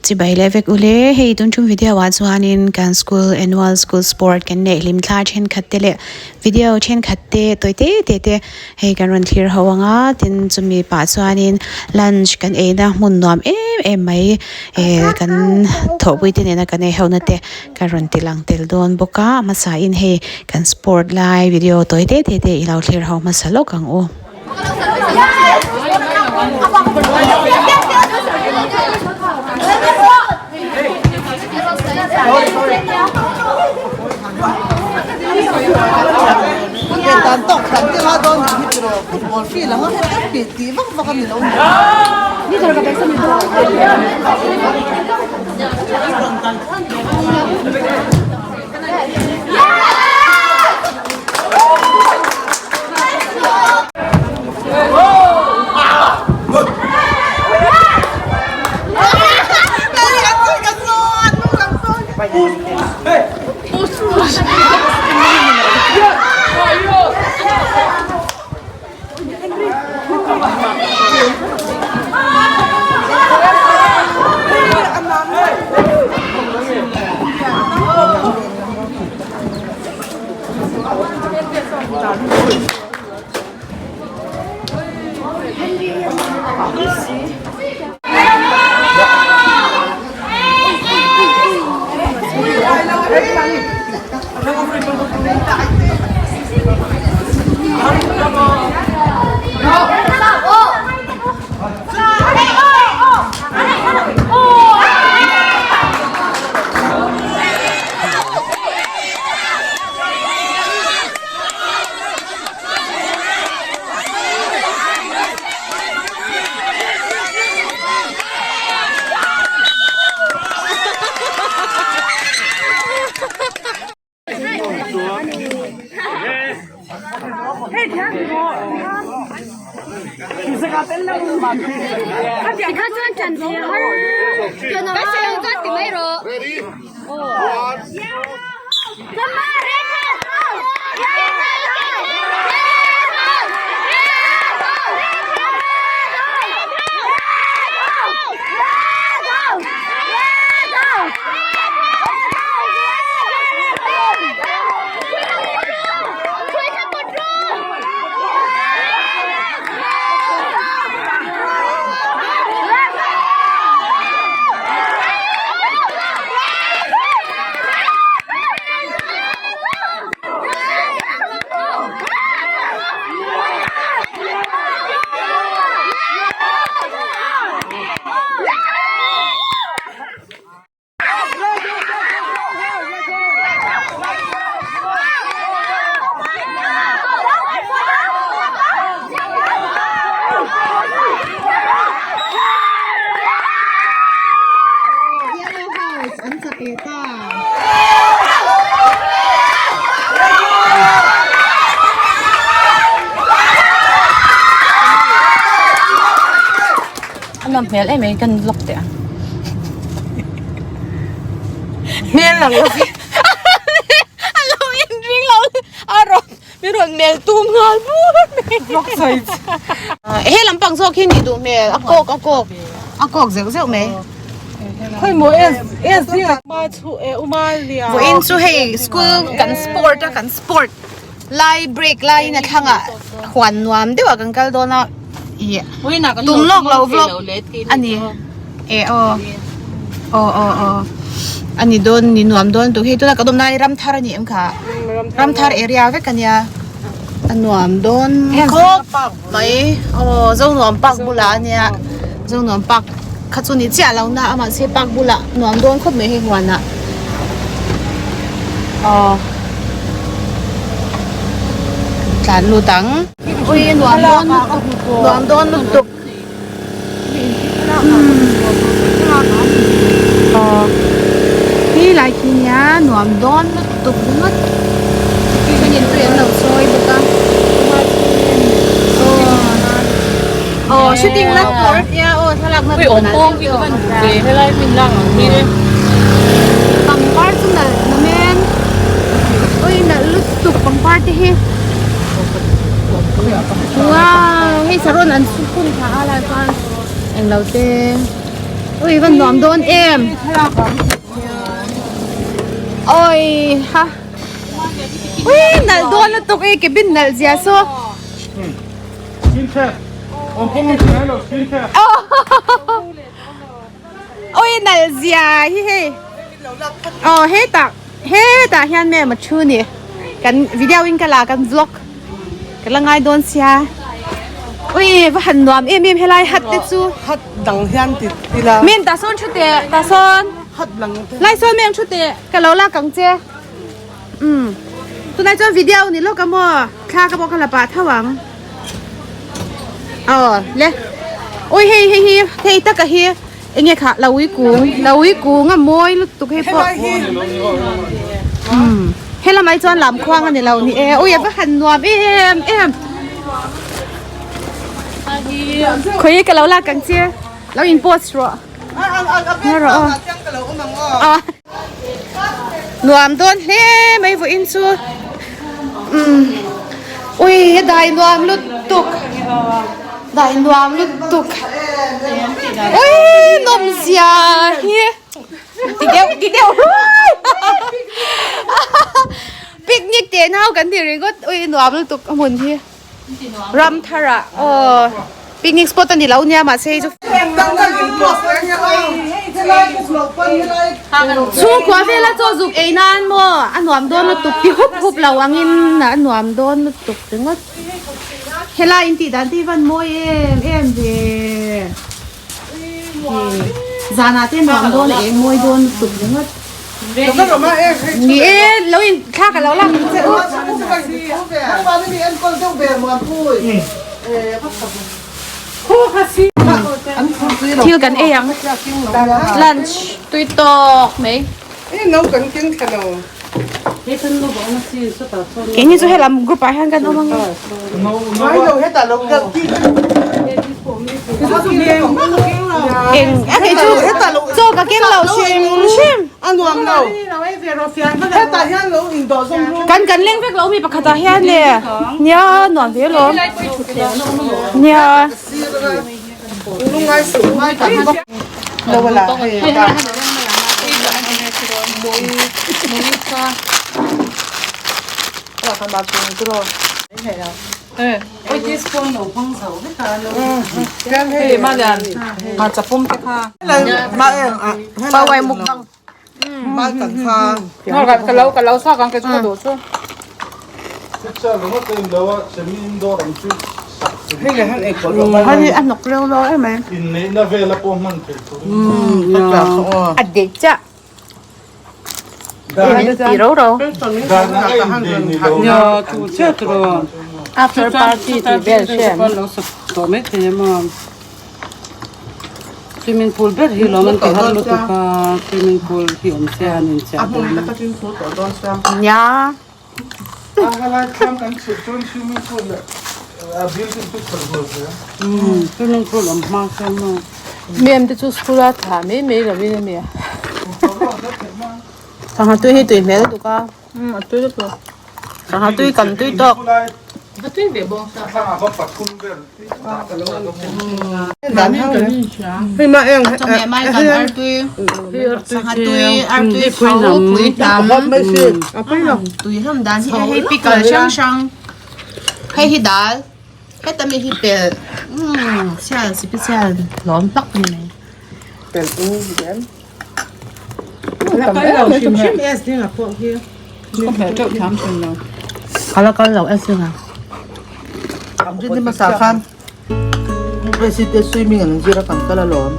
Chibai leh vek ule, hei tun tum video ah chuanin kan school annual school sport kan neih hlim thla thenkhat te leh video thenkhat te tawi te te te hei kan rawn thlir ho ang a, tin chumi pah chuanin lunch kan ei na hmun nuam em em mai eh kan thawhpui te nena kan ei ho na te kan rawn ti lang tel dawn bawk a, a hmasa in hei kan sport lai video tawi te te te i lo thlir ho hmasa lawk ang u. A nawm hmel em em kan vlog teh ang. Hmel lang lo hi. A lo in ring lo a rawn min rawn mel tum nghal bur mai. Vlog sawi chu. He lampang zawk hi nih duh hmel a kawk a kawk a kawk zeuh zeuh mai. Khawimaw S S zingah ma chu e uma lia. Vawiin chu hei school kan sport a kan sport lai break laiin a thlangah huan nuam deuh ah kan kal dawn a ih tum lawk lo vlog a ni e aw aw aw aw a ni dawn ni nuam dawn tuk hei tuna ka dawm lai ram thar a ni em kha ram thar area vek a nia a nuam dawn khawp mai aw zonuam park bulah a nia zonuam park kha chu ni chiah lo na a mahse park bulah nuam dawn khawp mai hei huanah aw tlan lut ang ui nuam dawn lutuk nuam dawn lutuk aw khi lai khi nia nuam dawn lutuk ringawt thenin tui an lo chawi bawk a aw shooting na tur nia aw thlalak na tur an pangpar chu nalh namen ui nalh lutuk pangpar te hi wow hei saron an su hun thla a lai chuan englo te ui. Ui van nuam dawn em. Oi ha. Ui nalh dawn lutuk e cabin nalh zia saw. Oi nalh zia hi hei. Aw hetah hetah hian mem a thu ni. Kan video in ka la kan vlog ka la ngai dawn sia. Ui va han nuam em em helai hat te chu. Hat dang hian ti ila. Mem tah sawn thu teh tah sawn. Hat lang te. Lai sawn mem thu teh ka lo lak ang che. Umm tunah chuan video ni lawk a maw thla ka pawh ka la pah tho ang. Aw le ui hei hei hi hei taka hi. Enge kha laui kung laui kung a mawi lutuk hei pawh umm helamah hi chuan lam khuang a ni lo ni e ui a va han nuam em em khawi ka lo lak ang che lo in post rawh rawh aw nuam dawn hle mai vawiin chu umm ui a dai nuam lutuk dai nuam lutuk ui nawm zia hi ti deuh ti deuh ruai picnic teh nau kan ti ringawt ui nuam lutuk a hmun hi. Ram thar ah aw picnic spot a ni lo nia mahse hei chu chhungkua vela chaw zuk ei nan maw a nuam dawn lutuk ti hup hup lo angin a nuam dawn lutuk ringawt helai in tih dan te hi van mawi em em ve zanah te nuam dawn a eng mawi dawn lutuk ringawt. Ni e, lo in thla ka lo lak ang che u. Thil kan ei ang. Lunch tui tawk mai. Keini chu helam group ah hian kan awm ang e. Eng a kei chu chaw ka keng lo hrim hrim. Kan kan leng vek lo mi pakhat ah hian le nia nuam ve alawm nia. A hnawk reuh lo em mai. A deh chiah. Ti ro ro. After party ti vel hriam. Swimming pool ber hi lawm an ti har lutuk a swimming pool hi awm se han in chiah dawn a. Nia. Swimming pool awm hma chuan maw. Mem te chu school a thlah mai mai lo in ania. Sangha tui hi tui hmel lutuk a. Umm a tui lutuk. Sangha tui kan tui tawk. A tui ve bawk. Chawhmeh mai kan artui sangha tui artui tho pui hnam tui hlawm dan hi hei pickle hrang hrang hei hi dal heta mi hi pel umm sial special hlawm tak a ni mai. Ka la kal lo e singa. Ni hmasa khan President swimming an zir a kan kal alawm.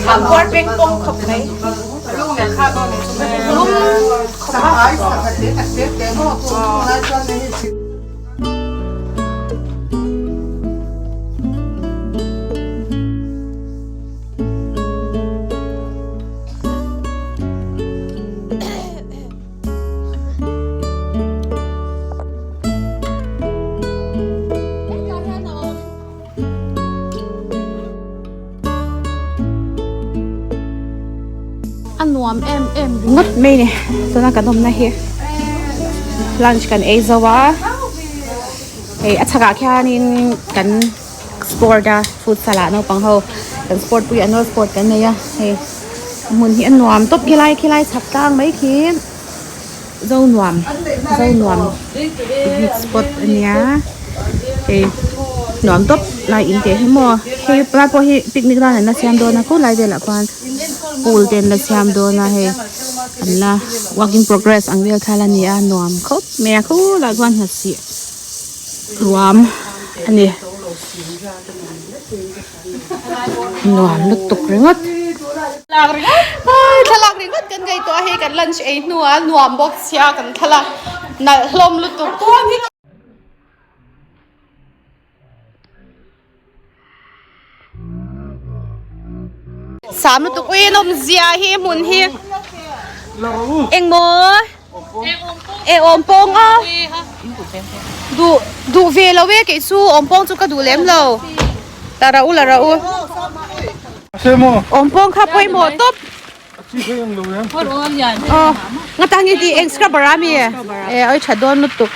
A puar peng pawng khawp mai. Lum khawp a. A nuam em em ringawt mai ni tuna kan awmna hi lunch kan ei zo a hei a chhakah khianin kan sport a futsal ah naupang ho kan sport pui annual sport kan nei a hei a hmun hi a nuam tawp khilai khilai chhak tlang mai khi Zonuam Zonuam picnic spot a nia hei nuam tawp lai in teh hi maw hei lai pawh hi picnic nan an la siam dawn a khulai velah khuan pool te an la siam dawn a hei an la work in progress ang vel kha la ni a nuam khawp mai a khulai khuan hnahsih ruam a ni. Nuam lutuk ringawt. Thlalak ringawt kan ngaihtuah a hei kan lunch ei hnuah nuam bawk sia kan thlalak nalh hlawm lutuk. Sam lutuk ui nawmzia hi hmun hi engmaw e awm pawng a duh duh ve lo e kei chu awm pawng chu ka duh lem lo la ra u la ra u awm pawng kha pawimawh tawp aw nga tang hi ti eng scrubber a mi e oi tha dawn lutuk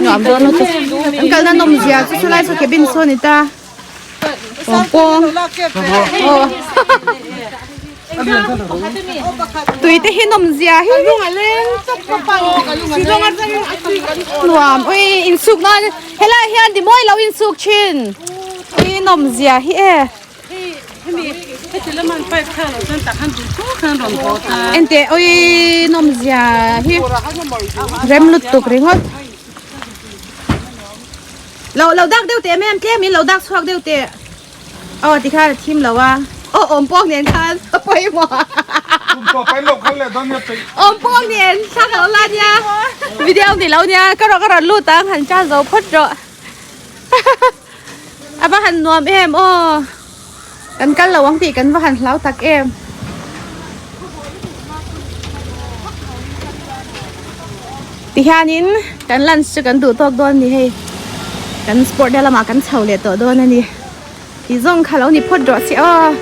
nuam dawn lutuk an kalna nawmzia chu chulai chu cabin saw ni ta. Tui te hi nawmzia hi nuam ui insuk nan helai hian ti mawi lo insuk thin ui nawmzia hi e enteh ui nawmzia hi rem lutuk ringawt. Lo lo dak deuh teh ma'am tlem in lo dak chhuak deuh teh aw tikhan a thim lo a aw awm pawk nen khan a pawimawh awm pawk nen thla ka lo la nia video ni lo nia ka rawh ka rawn lut ang han chan zo phawt rawh a va han nuam em aw kan kal lo ang tih kan va han hlau tak em. Tihianin kan lunch chu kan duh tawk dawn ni hei kan sport na lamah kan chho leh tawh dawn a ni tih zawng kha lo ni phawt rawh se aw.